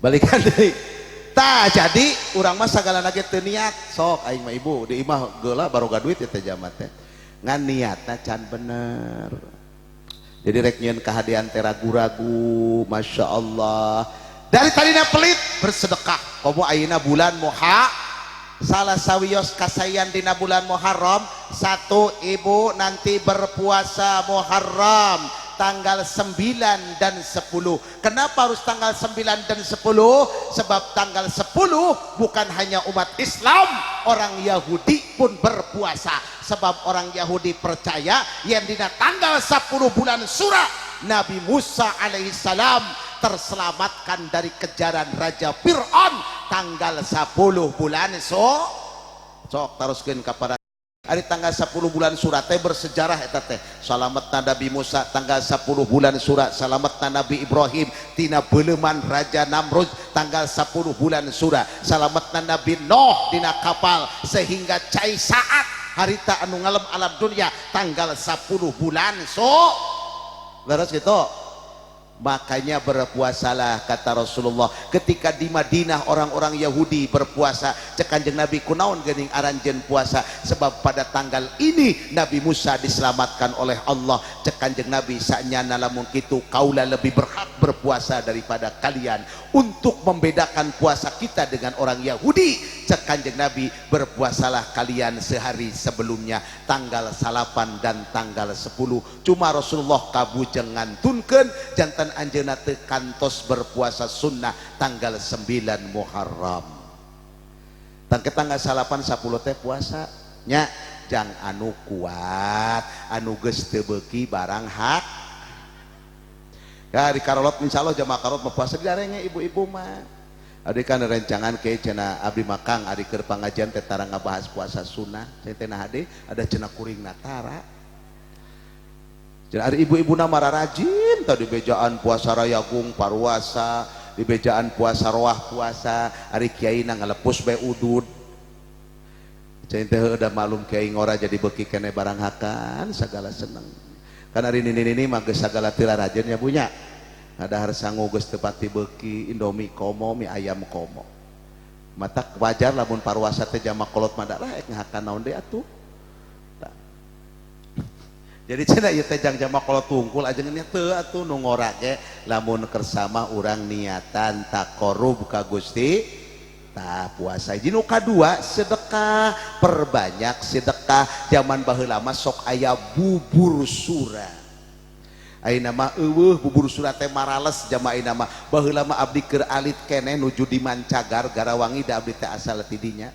Balikan deui. Tah, jadi urang mah sagalana ge teu niat. Sok aing mah, Ibu, di imah geula baroga duit teh jama teh. Ngan niatna can bener. Jadi rek nyieun kahadean teh ragu-ragu, Masya Allah. Dari tadina pelit bersedekah. Komo ayeuna bulan Muha, salah sawios kasayan dina bulan Muharram. Satu, Ibu nanti berpuasa Muharram tanggal 9 dan 10. Kenapa harus tanggal 9 dan 10? Sebab tanggal 10 bukan hanya umat Islam, orang Yahudi pun berpuasa. Sebab orang Yahudi percaya yang dina tanggal 10 bulan Sura Nabi Musa alaihissalam terselamatkan dari kejaran Raja Fir'aun tanggal 10 bulan sok taruskeun kepada hari tanggal 10 bulan Sura teh bersejarah eta teh. Salamet Nabi Musa tanggal 10 bulan Sura, salamet Nabi Ibrahim tina beleuman Raja Namrud tanggal 10 bulan Sura, salamet Nabi Nuh dina kapal sehingga cai saat harita anu ngalem alam dunia tanggal 10 bulan so leres gitu. Makanya berpuasalah, kata Rasulullah ketika di Madinah orang-orang Yahudi berpuasa, cek Kanjeng Nabi, kunaon geuning aranjeun puasa? Sebab pada tanggal ini Nabi Musa diselamatkan oleh Allah. Cek Kanjeng Nabi, sanyana lamun kitu kaula lebih berhak berpuasa daripada kalian. Untuk membedakan puasa kita dengan orang Yahudi, cek Kanjeng Nabi, berpuasalah kalian sehari sebelumnya, tanggal 9 dan tanggal 10. Cuma Rasulullah kabujeng ngantunkeun, jantan anjeunna teu kantos berpuasa sunnah tanggal 9 Muharram. Tangke tanggal 9 10 teh puasa nya jang anu kuat, anu geus teu beuki barang hak ya di karolot. Insyaallah jamaah karolot mah puasa didarenge ibu-ibu mah. Adi kan rencangan ke cenah abdi makang adi keur pangajian teh tara ngabahas puasa sunnah. Saya teh nah ada cenah kuring natara. Jadi ari ibu-ibu nama rajin tadi bejaan puasa rayagung paruasa, di bejaan puasa roah puasa, ari kiai na ngalepus bae udud. Cai teh udah malum kiai ngora jadi beuki kene barang hakan segala seneng. Kan ari nini-nini mah geus sagala teu rajin ya punya. Ngadahar sangu geus teu pati beuki, Indomie komo, mie ayam komo. Matak wajar lamun paruasa teh jama kolot mah lah ek ngahakan naon deui atuh. Jadi cenah ieu teh jang jama kolot tungkul aja nya teu atuh nu ngora ge lamun kersama urang niatan taqarrub ka Gusti. Tah, puasa hiji. Nu kadua sedekah, perbanyak sedekah. Zaman baheula mah sok aya bubur sura. Ayeuna mah eueuh bubur sura teh, marales jama ayeuna mah. Baheula mah abdi keur alit keneh nuju di Mancagar Garawangi, da abdi teh asal ti dinya.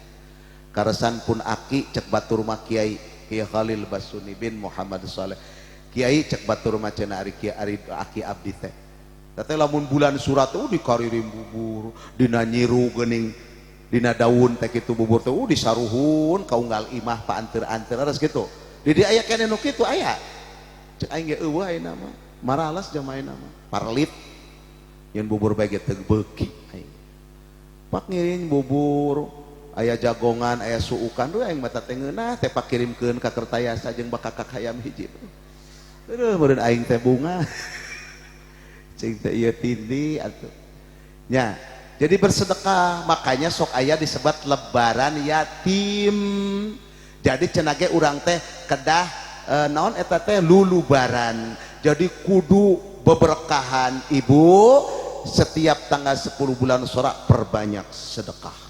Karesan pun aki, cek batur mah Kiai Kiai Khalil Basuni bin Muhammad Saleh. Kiai, cek batur mah cenah ari kiai ari aki abdi teh. Teh lamun bulan Sura teh dikaririm bubur, dina nyiru geuning, dina daun teh kitu bubur teh disaruhun ka unggal imah paanteur-anteur harus gitu. Di dieu aya keneh nu kitu aya. Cek aing ge eueuh ayeuna mah. Marales jama ayeuna mah. Parlit. Nyeun bubur bae ge teu beuki aing. Pak ngiring bubur aya jagongan, aya suukan duh aing mata teh ngeunah teh pak kirimkeun ka Kertayasa jeung bakakak hayam hiji. Aduh, meureun aing teh bunga. Cing teh ieu tindi atuh. Nya, jadi bersedekah, makanya sok aya disebut lebaran yatim. Jadi cenah ge urang teh kedah naon eta teh lulubaran. Jadi kudu beberkahan, Ibu, setiap tanggal 10 bulan Sura perbanyak sedekah.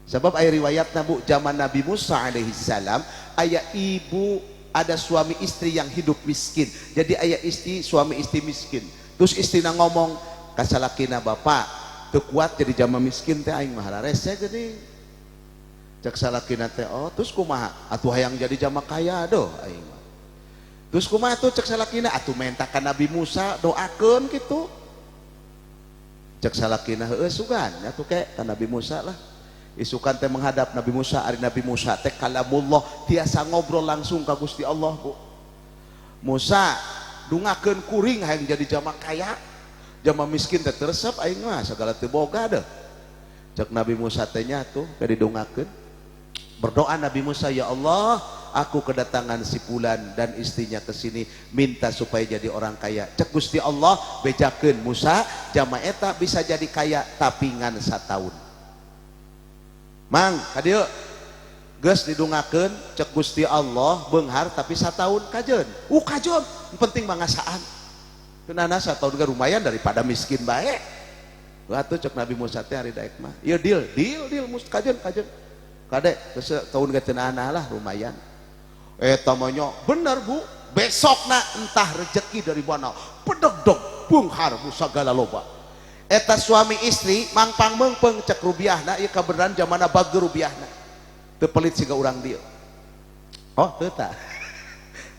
Sebab aya riwayatna, Bu, zaman Nabi Musa alaihi salam aya ibu, ada suami istri yang hidup miskin. Jadi aya istri suami istri miskin. Terus istrina ngomong ka salakina, "Bapak, teu kuat jadi jama miskin teh aing mah, rese geuning." Cek salakina teh, "Oh, terus kumaha atuh?" "Hayang jadi jama kaya doh aing mah." "Terus kumaha tuh?" Cek salakina, "Atuh menta ka Nabi Musa, doakeun gitu." Cek salakina, "Heueuh, sugan atuh ke ka Nabi Musa lah." Isukan teh menghadap Nabi Musa. Ari Nabi Musa teh kalamullah, tiasa ngobrol langsung ka Gusti Allah. Bu Musa, dungakeun kuring, hayang jadi jama kaya, jama miskin teh teu resep aing mah, sagala teu boga deh. Cek Nabi Musa teh, nya tuh ke didungakeun. Berdoa Nabi Musa, "Ya Allah, aku kedatangan si fulan dan istrinya ke sini minta supaya jadi orang kaya. Cek Gusti Allah bejakeun Musa, jama eta bisa jadi kaya tapi ngan sataun. Mang ka dieu geus didungakeun cek Gusti Allah beunghar tapi sataun kajeun. Kajeun, penting mah ngasaan. Kenana sataun ge lumayan daripada miskin bae. Atuh cek Nabi Musa teh ari daek mah. Ieu deal, deal, deal mus kajeun, kajeun. Kade geus tahun ge teu lah lumayan. Eta mah nya bener Bu, besokna entah rezeki dari mana, pedegdeg beunghar bu sagala loba. Eta suami istri mangpang meungpeung cek rubiahna ieu kabeneran jamana bager rubiahna. Teu pelit siga urang dieu. Oh, teu tah.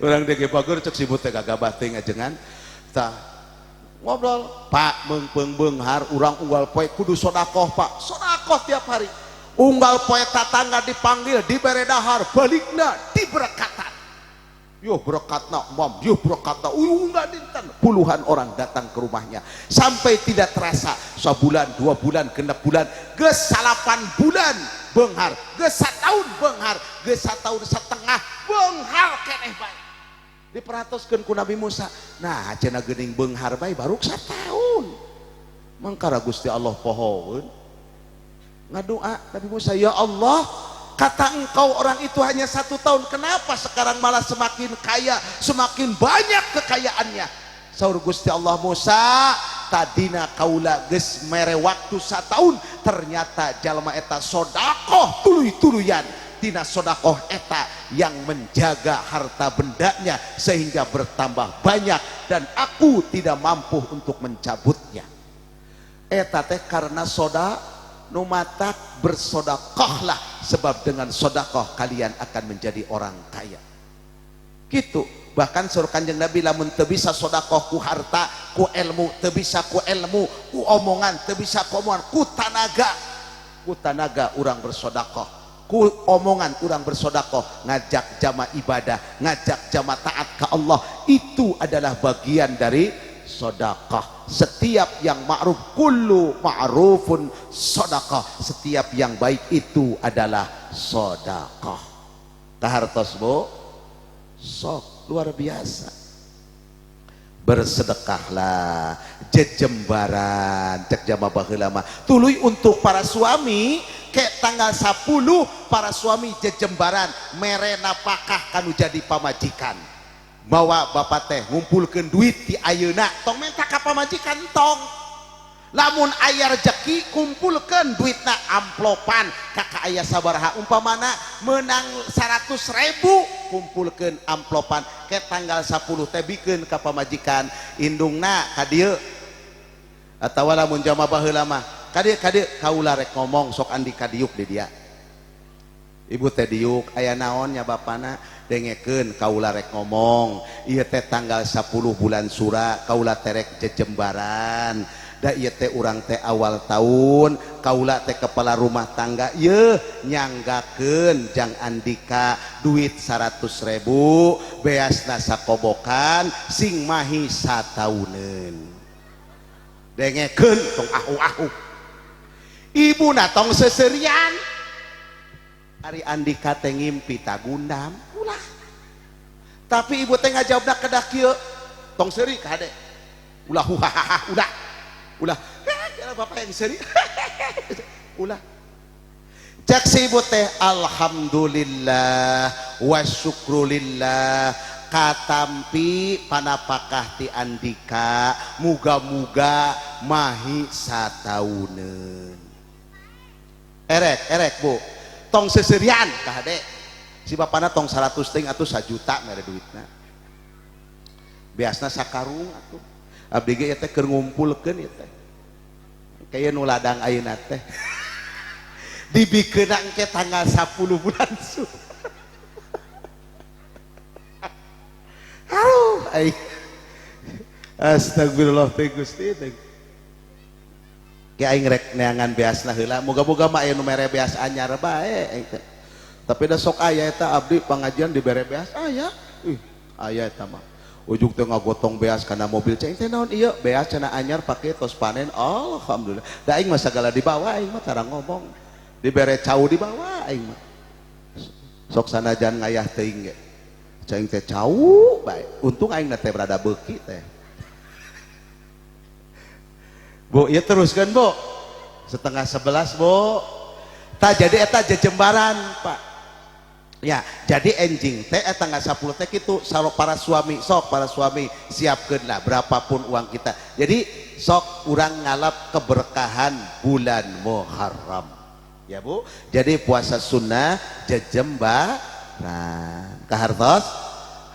Urang dieu ge bager cek sibut teh gagabah teh ngajengan. Tah ngobrol, Pak meungpeung beunghar urang unggal poe kudu sedekah Pak. Sedekah tiap hari. Unggal poe tatangga dipanggil dibere dahar balikna diberkatan. Yuh berkatna mam, yuh berkatna unggal dinten puluhan orang datang ke rumahnya sampai tidak terasa sabulan, 2 bulan, 6 bulan, geus 8 bulan beunghar, geus sataun beunghar, geus sataun setengah beunghar keneh bae. Diperhatoskeun ku Nabi Musa. Nah, cenah geuning beunghar bae baru sataun. Mangkara Gusti Allah pohoeun. Ngadoa Nabi Musa, ya Allah, kata engkau orang itu hanya 1 tahun, kenapa sekarang malah semakin kaya, semakin banyak kekayaannya? Saur Gusti Allah, Musa, tadina kaula geus mere waktu 1 tahun, ternyata jalma eta sodakoh tuluy-tuluyan. Tina sodakoh eta yang menjaga harta bendanya sehingga bertambah banyak dan aku tidak mampu untuk mencabutnya. Eta teh karena soda numatak bersodakohlah, sebab dengan sodakoh kalian akan menjadi orang kaya. Gitu. Bahkan suruh Kanjeng Nabi lamun teu bisa sodakoh ku harta, ku ilmu, teu bisa ku ilmu, ku omongan, teu bisa ku omongan, ku tanaga, ku tanaga urang bersodakoh, ku omongan urang bersodakoh, ngajak jama ibadah, ngajak jama taat ke Allah, itu adalah bagian dari sodakoh. Setiap yang ma'ruf, kullu ma'rufun sodakoh, setiap yang baik itu adalah sodakoh. Kahartos Bu, sok luar biasa. Bersedekahlah, jejembaran cek jama baheula mah. Tuluy untuk para suami kek tanggal 10 para suami jejembaran mere napakah kanu jadi pamajikan. Bawa bapak teh ngumpulkeun duit di ayeuna, tong minta ka pamajikan tong. Lamun aya rejeki kumpulkeun duitna amplopan kakak aya sabaraha, umpamana menang 100.000 kumpulkeun amplopan ke tanggal 10 teh bikeun ka pamajikan indungna ka dieu. Atawa lamun jama baheula mah ka dieu ka dieu kaula rek ngomong sok andi ka diuk di dia. Ibu teh diuk aya naon nya bapana dengekeun kaula rek ngomong ieu teh tanggal 10 bulan Sura kaula terek jejembaran da ieu teh urang teh awal tahun kaula teh kepala rumah tangga ieu nyanggakeun jang andika duit 100.000 beasna sakobokan sing mahi satauneun. Dengekeun tong ahu-ahu ibuna tong seserian. Ari andika teh ngimpi tagundam ulah. Tapi ibu teh ngajawabna kedah kieu tong seuri ka hade. Ulah huhahaha ulah. Ulah. Kira bapak yang seuri. Ulah. Cek si ibu teh alhamdulillah wa syukrulillah katampi panapakah ti andika muga-muga mahi satauneun. Erek erek Bu. Tong seserian ka hade. Si bapana tong 100 ting atuh 1 juta mere duitna. Biasna sakarung atuh. Abdi ge teh keur ngumpulkeun ieu teh. Kaya nu ladang ayeuna teh. Dibikeunna engke tanggal 10 bulan Sura. Aduh, aing. Astagfirullah teh Gusti teh. Ke aing rek neangan beasna heula, moga-moga mah aya nu mere beas anyar bae aing teh. Tapi da sok aya eta abdi pangajian dibere beas aya. Ih, aya eta mah. Ujug teh ngagotong beas kana mobil cai teh naon ieu beas cenah anyar pake tos panen. Alhamdulillah. Da aing mah sagala dibawa aing mah tara ngomong. Dibere cau dibawa aing mah. Sok sanajan ngayah teuing ge. Cai teh cau bae. Untung aing teh berada beuki teh. Bu, ieu teruskeun, Bu. 10:30, Bu. Tah jadi eta jejembaran, Pak. Ya, jadi enjing teh tanggal 10 teh kitu sarok para suami, sok para suami siapkeun lah berapapun uang kita. Jadi sok urang ngalap keberkahan bulan Muharram. Ya, Bu. Jadi puasa sunnah jejembaran. Kahartos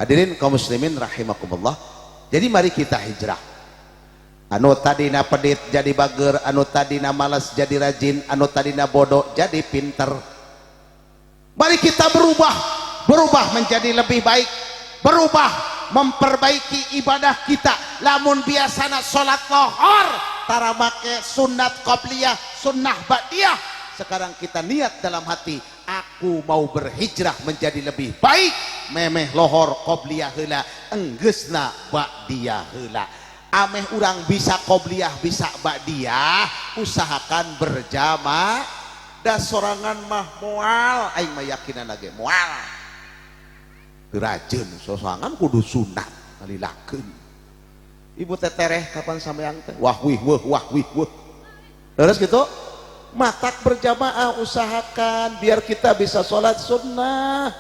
hadirin kaum muslimin rahimakumullah. Jadi mari kita hijrah. Anu tadina pedit jadi bager, anu tadina malas jadi rajin, anu tadina bodoh jadi pinter. Mari kita berubah, berubah menjadi lebih baik, berubah memperbaiki ibadah kita. Lamun biasana salat lohor tara make sunat qobliyah, sunnah ba'diyah. Sekarang kita niat dalam hati, aku mau berhijrah menjadi lebih baik. Memeh lohor qobliyah heula, enggeusna ba'diyah heula. Ameh urang bisa qobliyah bisa ba'diyah, usahakan berjamaah. Da sorangan mah moal, aing mah yakinan ge moal. Teu rajin sorangan kudu sunat ngalilakeun. Ibu teh tereh kapan sampeang teh? Wah wih wah wah wih wah. Terus gitu, matak berjamaah usahakan biar kita bisa sholat sunnah.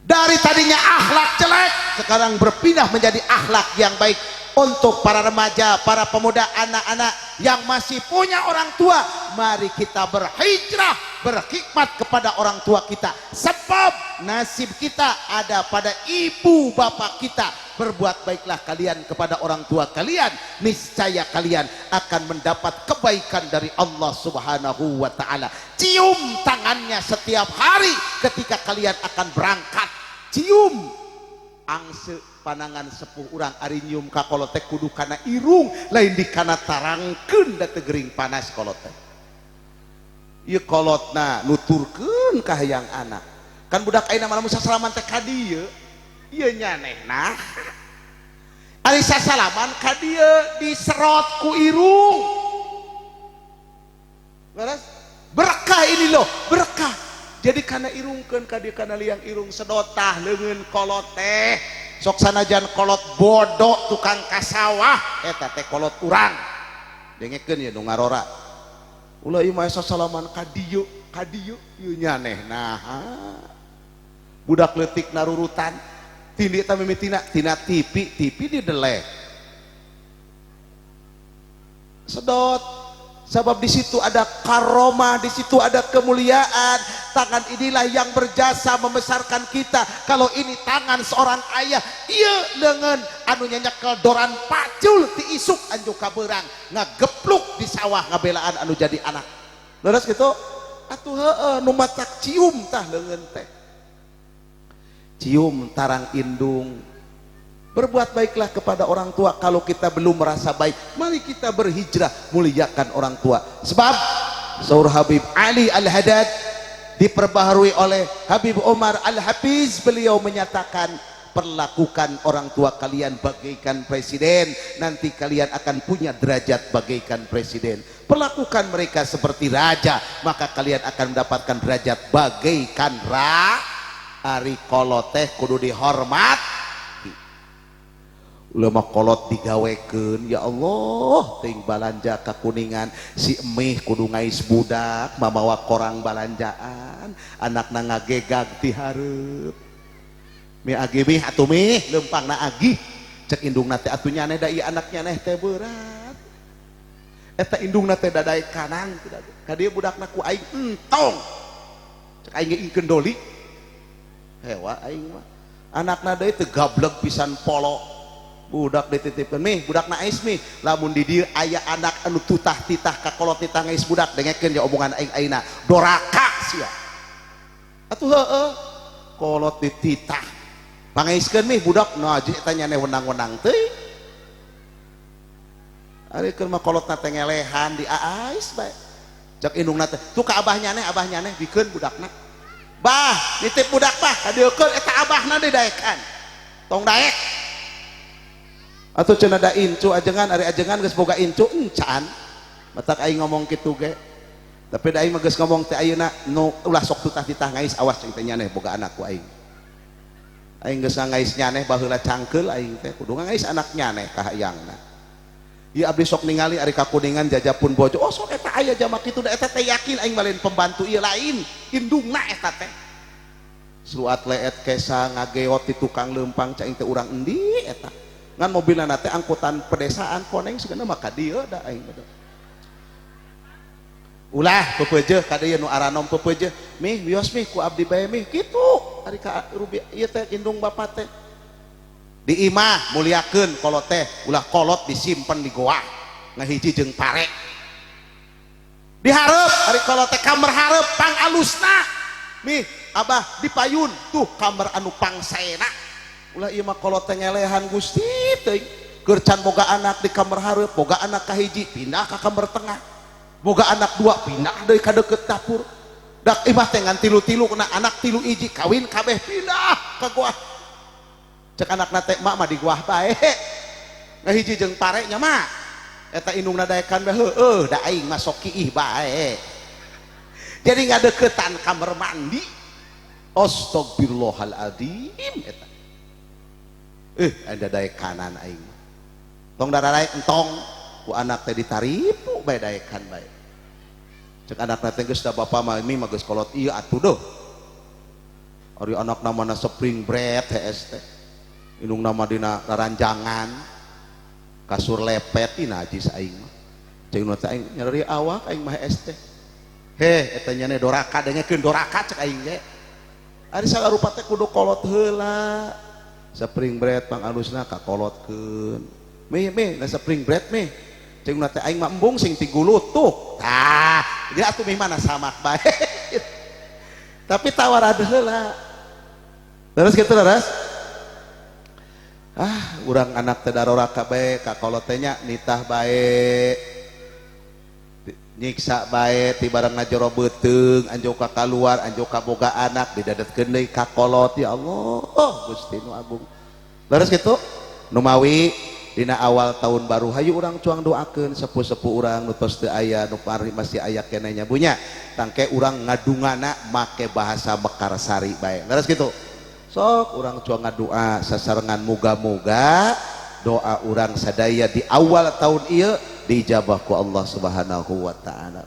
Dari tadinya akhlak jelek, sekarang berpindah menjadi akhlak yang baik. Untuk para remaja, para pemuda, anak-anak yang masih punya orang tua, mari kita berhijrah, berkhidmat kepada orang tua kita. Sebab nasib kita ada pada ibu bapak kita. Berbuat baiklah kalian kepada orang tua kalian, niscaya kalian akan mendapat kebaikan dari Allah Subhanahu wa taala. Cium tangannya setiap hari ketika kalian akan berangkat. Cium angse panangan sepuh urang ari nyium ka kolot teh kudu kana irung, lain di kana tarangkeun da teu gering panas kolot teh. Ieu kolotna nuturkeun ka hayang anak. Kan budak ayeuna mah lamun sasalaman teh ka dieu, ieu nyanehna. Ari sasalaman ka dieu diserot ku irung. Beres? Berkah ini loh, berkah. Jadi kana irungkeun ka dieu kana liang irung sedotah leungeun kolot teh. Sok sanajan kolot bodoh tukang kasawah eta teh kolot urang. Dengekeun ya nu ngarora. Ulah ieu mah sasalaman ka dieu, ieu nyanehna. Budak leutik narurutan tindi eta mimitina tina TV, TV dideleh. Sedot. Sebab di situ ada karomah, di situ ada kemuliaan. Tangan inilah yang berjasa membesarkan kita. Kalau ini tangan seorang ayah, ieu leungeun anu nyanyekel doran pacul ti isuk anjuk ka beurang, ngagepluk di sawah ngabelaan anu jadi anak. Leres gitu? Atuh heueuh nu matak cium tah leungeun teh. Cium tarang indung. Berbuat baiklah kepada orang tua. Kalau kita belum merasa baik, mari kita berhijrah, muliakan orang tua. Sebab Saur Habib Ali Al-Haddad diperbaharui oleh Habib Umar Al-Hafiz, beliau menyatakan, perlakukan orang tua kalian bagaikan presiden, nanti kalian akan punya derajat bagaikan presiden. Perlakukan mereka seperti raja, maka kalian akan mendapatkan derajat bagaikan ra. Ari kolot teh kudu dihormat. Ulah mah kolot digawekeun, ya Allah, ting balanja ka Kuningan si emih kudu ngais budak mamawa korang balanjaan, anakna ngagegag ti hareup. Mi agi mih atuh mih leumpangna agih, cek indungna teh atuh nyaneh da ieu anak nyaneh teh berat. Eta indungna teh dadaek kanan ka dieu budakna ku aing entong. Cek aing ge ingkeun doli. Hewa aing mah. Anakna deui teu gableg pisan polo. Budak dititipkeun mih, budak na ais mih. Lamun di dieu aya anak anu tutah titah ka kolot titah ngais budak, dengekeun ya omongan aing ayeuna. Doraka sia. Atuh heueuh, kolot dititah. Pangaiskeun mih budak, nah jeung eta nyane wenang-wenang teuing. Ari keur mah kolotna teh ngelehan di ais bae. Cek indungna teh, tuh ka abah nyaneh bikeun budakna. Bah, nitip budak bah, kadieukeun eta abahna didaekan. Tong daek. Atau cenah da incu ajengan, ari ajengan geus boga incu encan. Matak aing ngomong kitu ge. Tapi da aing mah geus ngomong teh ayeuna nu ulah sok tutah-titah ngais awas cing teh nyaneh boga anak ku aing. Aing geus ngais nyaneh baheula cangkeul aing teh kudu ngais anak nyaneh ka hayangna. Ieu abdi sok ningali ari ka Kuningan jajapun bojo. Oh sok eta aya jama kitu da eta teh yakin aing mah lain pembantu ieu lain, indungna eta teh. Sluat leet kesa ngageot di tukang leumpang cai teh urang endi eta. Ngan mobilna teh angkutan pedesaan koneng sigana mah ka dieu da aing mah. Ulah pepeujeuh ka dieu nu aranom pepeujeuh, mih wios mih ku abdi bae mih kitu ari ka rubi ieu teh indung bapa teh. Di imah muliakeun kolot teh, ulah kolot disimpen di goa ngahiji jeung pare. Dihareup ari kolot teh kamar hareup pang alusna. Mih abah dipayun tuh kamar anu pangsaena. Ulah ieu mah kolot teh ngelehan Gusti teuing. Keur can boga anak di kamar hareup, boga anak kahiji pindah ka kamar tengah. Boga anak dua pindah deui ka deukeut dapur. Dak imah teh ngan tilu-tilu kena anak tilu iji kawin kabeh pindah ka goa. Cek anakna teh mak mah di goah bae. Ngahiji jeung pare nya mak. Eta indungna daekan bae heueuh da aing mah sok kiih bae. Jadi ngadeukeutan kamar mandi. Astagfirullahaladzim eta. Ada daekanan aing. Tong dararaek entong ku anak teh ditaripu bae daekan bae. Cek anakna teh geus da bapa mah mi mah geus kolot ieu atuh deuh. Ari anakna mana spring bread HS teh. Indungna mah dina raranjangan. Kasur lepet ih najis aing mah. Cek indungna teh aing nyeri awak aing mah HS teh. Heh eta nyane doraka dengekeun doraka cek aing ge. Ari sagarupa teh kudu kolot heula. Spring bread pang alusna ka kolotkeun. Mih mih na spring bread mih. Cek indungna teh aing mah embung sing tigulutuk. Tah, dia atuh mih mana samak bae. Tapi tawarad heula. Terus kitu leres? Ah, urang anak teh daroraka bae ka kolot teh nya nitah bae. Nyiksa bae ti barang ngajoro beuteung anjog ka kaluar anjog ka boga anak didadetkeun deui ka kolot ya Allah. Oh, Gusti nu agung. Leres kitu? Numawi dina awal tahun baru hayu urang cuang doakeun sepuh-sepuh urang nu tos teu aya nu pari masih aya keneh nya bunya. Tangke urang ngadungana make bahasa Mekarsari bae. Leres kitu? Sok urang cuang ngadua sasarengan muga-muga doa urang sadaya di awal tahun ieu diijabah ku Allah Subhanahu wa taala.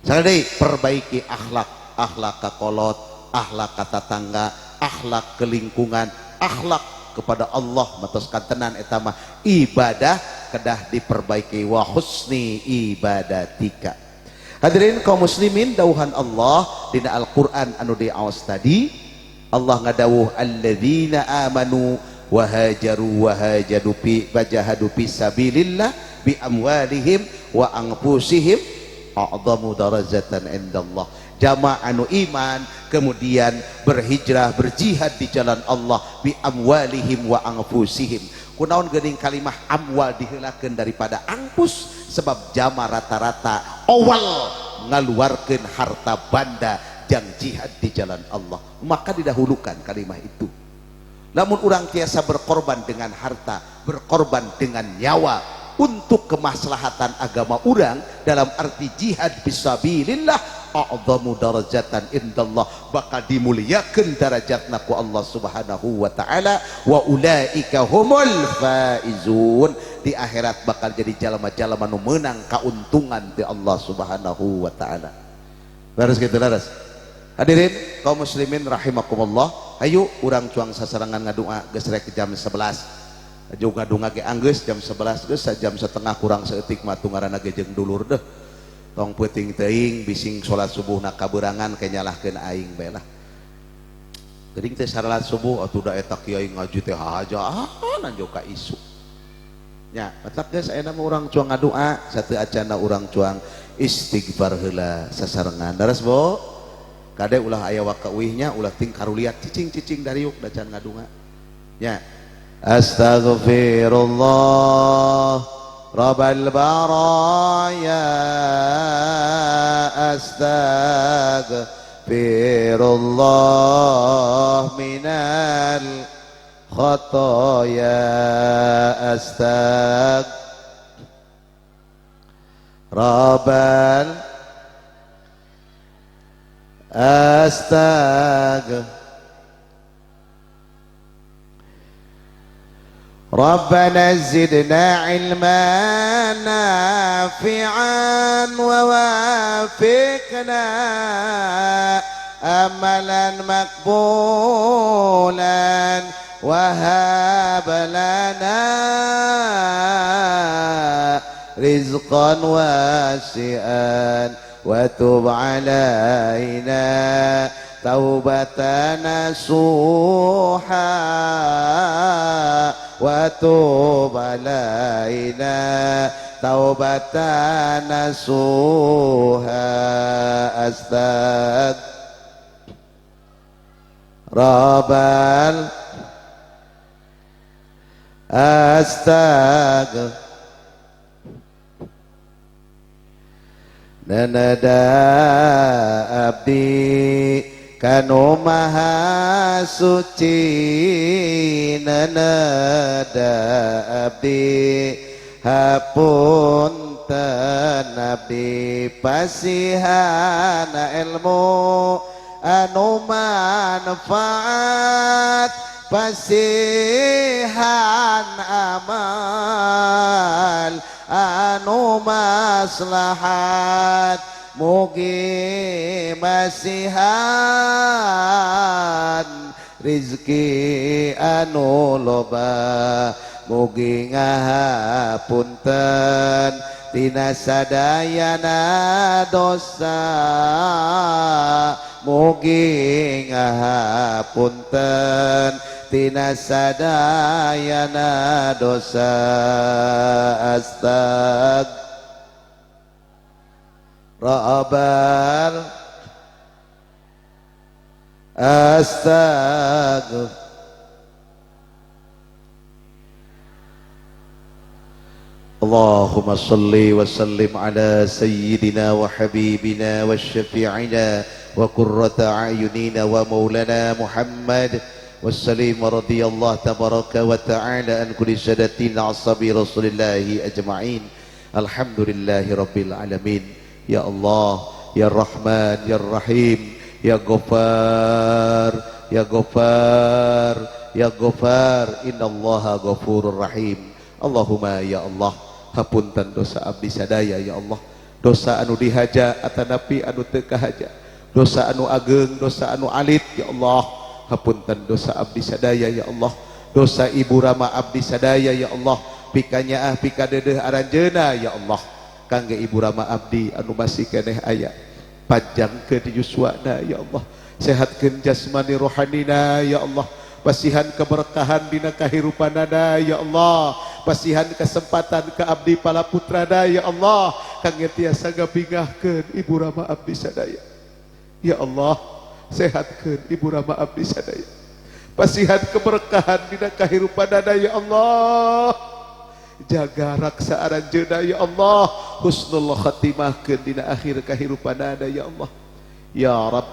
Sakali perbaiki akhlak, akhlak ka kolot, akhlak ka tatangga, akhlak ke lingkungan, akhlak kepada Allah matos kantenan eta mah ibadah kedah diperbaiki wa husni ibadatika. Hadirin kaum muslimin dauhan Allah dina Al-Qur'an anu diaos tadi Allah ngadawuh alladzina amanu wa hajaru wa hajadu fi wajahadu fi sabilillah bi amwalihim wa anfusihim a'dhamu darajatan indallah. Jama anu iman kemudian berhijrah berjihad di jalan Allah bi amwalihim wa anfusihim. Kunaon geuning kalimah amwal diheulakeun daripada angpus sebab jama rata-rata awal ngaluarkeun harta banda jang jihad di jalan Allah, maka didahulukan kalimah itu. Namun urang tiasa berkorban dengan harta, berkorban dengan nyawa untuk kemaslahatan agama urang dalam arti jihad fisabilillah a'dhamu darajatan indallah, bakal dimuliakeun darajatna ku Allah Subhanahu wa taala wa ulaika humul faizun. Di akhirat bakal jadi jalma-jalma nu meunang kauntungan ti Allah Subhanahu wa taala. Leres kitu leres. Hadirin kaum muslimin rahimakumullah, ayo urang cuang sasarengan ngadua geus rek jam 11. Ajo ngadunga ge anggeus jam 11 geus sajam setengah kurang saeutik mah tunggaranna ge jeung dulur deuh. Tong peuting teuing bising salat subuhna kaberangan ke nyalahkeun aing bae lah. Geuning teh salat subuh atuh da eta kiai ngaji teh hajaan anjo ka isuk. Nya, matak geus ayeuna mah urang cuang ngadua satu acana urang cuang istighfar heula sasarengan. Leres Bu? Kade ulah aya wakauihnya ulah ting karuliat cicing-cicing dariuk da can ngadunga. Nya. Astaghfirullah rabbal baraya astaghfirullah minal khotoya astag rabbal Astagfir Rabbana zidna ilman nafi'an wa wafiqna amalan maqbulan wa hab lana rizqan wasi'an wa tub alaina taubatan nasuha wa tub alaina taubatan nasuha. Astag Rabbal astag nanada abdi kanu maha suci nanada abdi hapunten abdi pasihana ilmu anu manfaat pasihan amal anu maslahat mugi masihan rizki anu loba mugi ngahapunten tina sadayana dosa mugi ngahapunten tina sadayana dosa. Astag Rabbal astagfir Allahumma salli wa sallim ala sayyidina wa habibina wa syafi'ina wa qurrata a'yunina wa maulana Muhammad wassalim wa radiyallahu tabaraka wa ta'ala an kulli sadatina asabi rasulillahi ajma'in. Alhamdulillahi rabbil alamin. Ya Allah, ya Rahman, ya Rahim, ya Ghaffar, ya Ghaffar, ya Ghaffar, innallaha ghafurur rahim. Allahumma ya Allah, hapunten dosa abdi sadaya ya Allah, dosa anu dihaja atanapi anu teu kahaja, dosa anu ageng, dosa anu alit ya Allah, hapunten dosa abdi sadaya ya Allah, dosa ibu rama abdi sadaya ya Allah, pikanyaah pikadeudeeh aranjeuna ya Allah, kangge ibu rama abdi anu masih keneh aya panjangkeun yuswana ya Allah, sehatkeun jasmani rohanina ya Allah, pasihan keberkahan dina kahirupanana ya Allah, pasihan kesempatan ke abdi pala putrana ya Allah, kangge tiasa gabingahkeun ibu rama abdi sadaya ya Allah, sehatkeun ibu rama abdi sadaya, pasihan keberkahan dina kahirupanana ya Allah, jaga raksa aranjeuna ya Allah, husnul khatimahkeun dina akhir kahirupanana ya Allah. Ya Rabb,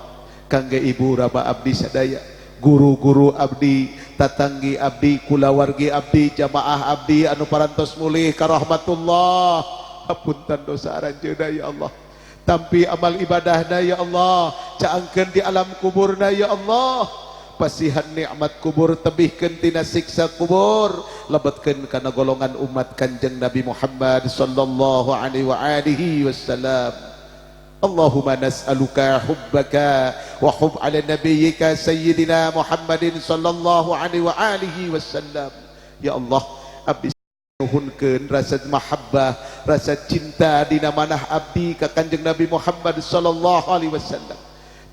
kangge ibu rama abdi sadaya, guru-guru abdi, tatanggi abdi, kulawargi abdi, jamaah abdi anu parantos mulih ka rahmatullah, hapunten dosa aranjeuna ya Allah, tampi amal ibadahna ya Allah, caangkeun di alam kuburna ya Allah, pasihan nikmat kubur, tebihkeun tina siksa kubur, lebetkeun kana golongan umat Kanjeng Nabi Muhammad sallallahu alaihi wa alihi wasallam. Allahumma nas'aluka hubbaka wa hubb ala nabiyyika sayyidina Muhammadin sallallahu alaihi wa alihi wasallam. Ya Allah, abdi nuhunkeun rasa mahabbah, rasa cinta dina manah abdi ka Kanjeng Nabi Muhammad sallallahu alaihi wasallam.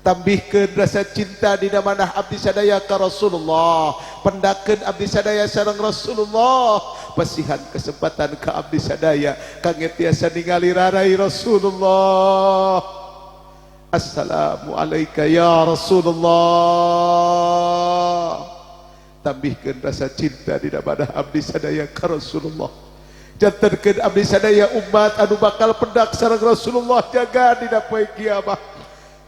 Tambihkeun rasa cinta dina manah abdi sadaya ka Rasulullah, pendakeun abdi sadaya sareng Rasulullah, pasihan kesempatan ka abdi sadaya kangge tiasa ningali rarai Rasulullah. Assalamu alayka ya Rasulullah. Tambihkeun rasa cinta dina manah abdi sadaya ka Rasulullah, jantenkeun abdi sadaya umat anu bakal pendak sareng Rasulullah jaga dina poe kiamat.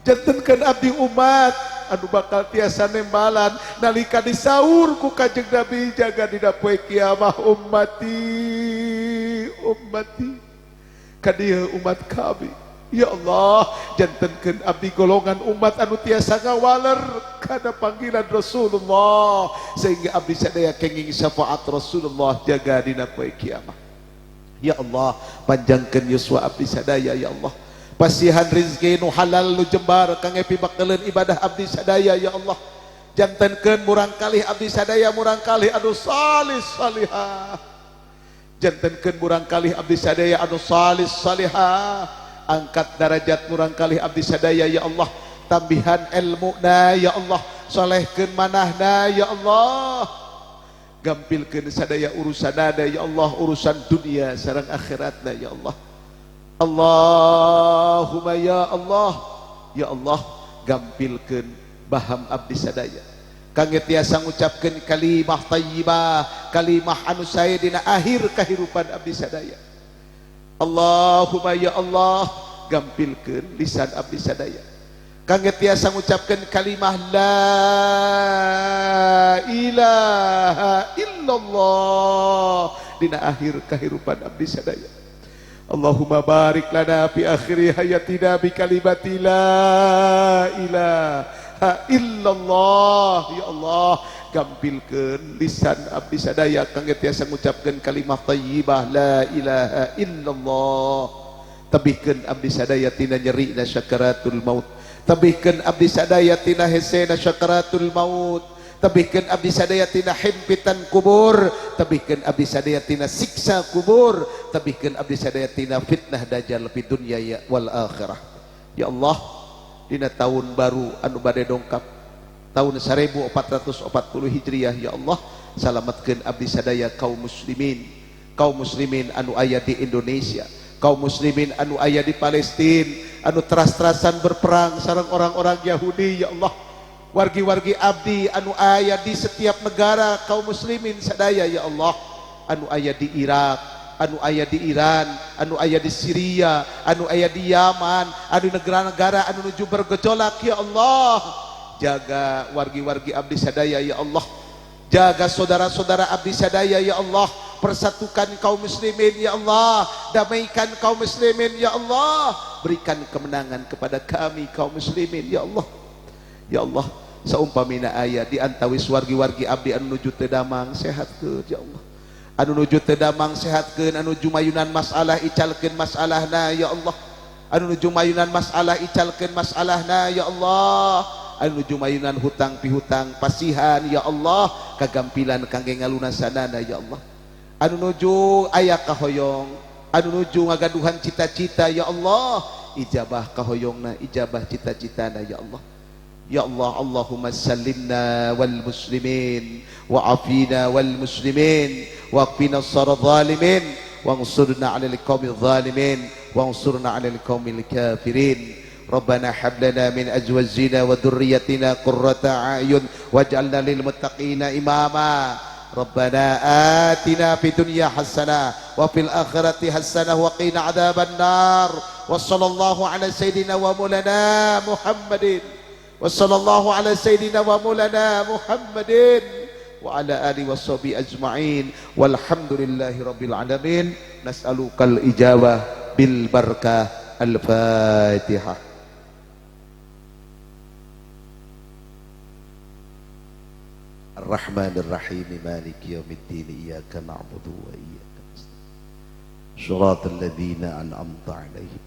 Jantenkeun abdi umat anu bakal tiasa nembalan nalika disaur ku Kanjeng Nabi jaga dina poe kiamah. Ummati ummati, kadieu umat kami Ya Allah, jantenkeun abdi golongan umat anu tiasa ngawaler kana panggilan Rasulullah sehingga abdi sadaya kenging syafaat Rasulullah jaga dina poe kiamat. Ya Allah, panjangkeun yuswa abdi sadaya ya Allah. Pasihan rezeki nu halal nu jembar kangge pibakeleun ibadah abdi sadaya ya Allah. Jantenkeun murangkalih abdi sadaya murangkalih anu salih salihah. Jantenkeun murangkalih abdi sadaya anu salih salihah. Angkat darajat murangkalih abdi sadaya ya Allah, tambihan ilmuna ya Allah, solehkeun manahna ya Allah, gampilkeun sadaya urusanana ya Allah, urusan dunia sareng akhiratna ya Allah. Allahumma ya Allah, ya Allah, gampilkeun baham abdi sadaya kangge tiasa ngucapkeun kalimah thayyibah, kalimah anu sae dina akhir kahirupan abdi sadaya. Allahumma ya Allah, gampilkeun lisan abdi sadaya kangge tiasa ngucapkeun kalimah la ilaha illallah dina akhir kahirupan abdi sadaya. Allahumma barik lana fi akhiri hayatina bi kalimati la ilaha illallah. Ya Allah, gampilkeun lisan abdi sadaya kangge tiasa ngucapkeun kalimah thayyibah la ilaha illallah. Tebihkeun abdi sadaya tina nyerina syakaratul maut, tebihkeun abdi sadaya tina hesena syakaratul maut, tebihkeun abdi sadaya tina himpitan kubur, tebihkeun abdi sadaya tina siksa kubur, tebihkeun abdi sadaya tina fitnah dajjal fi dunya wal akhirah. Ya Allah, dina tahun baru anu bade dongkap tahun 1440 Hijriah ya Allah, salametkeun abdi sadaya kaum muslimin anu aya di Indonesia, kaum muslimin anu aya di Palestina, anu teras-terasan berperang sareng orang-orang Yahudi ya Allah, wargi-wargi abdi anu aya di setiap negara kaum muslimin sadaya ya Allah, anu aya di Irak, anu aya di Iran, anu aya di Syria, anu aya di Yaman, anu negara-negara anu nuju bergejolak ya Allah. Jaga wargi-wargi abdi sadaya ya Allah, jaga saudara-saudara abdi sadaya ya Allah, persatukan kaum muslimin ya Allah, damaikan kaum muslimin ya Allah, berikan kemenangan kepada kami kaum muslimin ya Allah. Ya Allah, saumpamina aya di antawis wargi-wargi abdi anu nuju teu damang sehatkeun ya Allah, anu nuju teu damang sehatkeun, anu nuju mayunan masalah icalkeun masalahna ya Allah, anu nuju mayunan masalah icalkeun masalahna ya Allah, anu nuju mayunan hutang pihutang pasihan ya Allah, kagampilan kangge ngalunasanana ya Allah, anu nuju aya kahoyong, anu nuju ngagaduhan cita-cita ya Allah, ijabah kahoyongna, ijabah cita-citana ya Allah. Ya Allah, Allahumma salimna wal muslimin wa afina wal muslimin wa qina sharral zalimin wansurna 'alal qaumil zalimin wansurna 'alal qaumil kafirin. Rabbana hab lana min azwajina wa dhurriyyatina qurrata a'yun waj'alna lil muttaqina imama. Rabbana atina fid dunya hasanah wa fil akhirati hasanah wa qina adzaban nar. Wa sallallahu ala sayidina wa maulana Muhammadin wa sallallahu ala sayyidina wa maulana Muhammadin wa ala alihi washabi ajma'in walhamdulillahi rabbil alamin. Nas'alukal ijabah bil barakah. Al-Fatihah. Ar-Rahmanir Rahim, Maliki yaumiddin, iyyaka na'budu wa iyyaka nasta'in, shiratal ladzina an'amta 'alaihim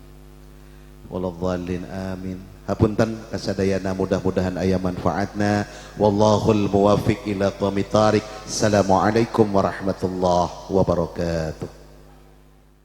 waladhdallin, amin. Hapunten kasadayana, mudah-mudahan aya manfaatna. Wallahul muwaffiq ila aqwamit thariq. Assalamualaikum warahmatullahi wabarakatuh.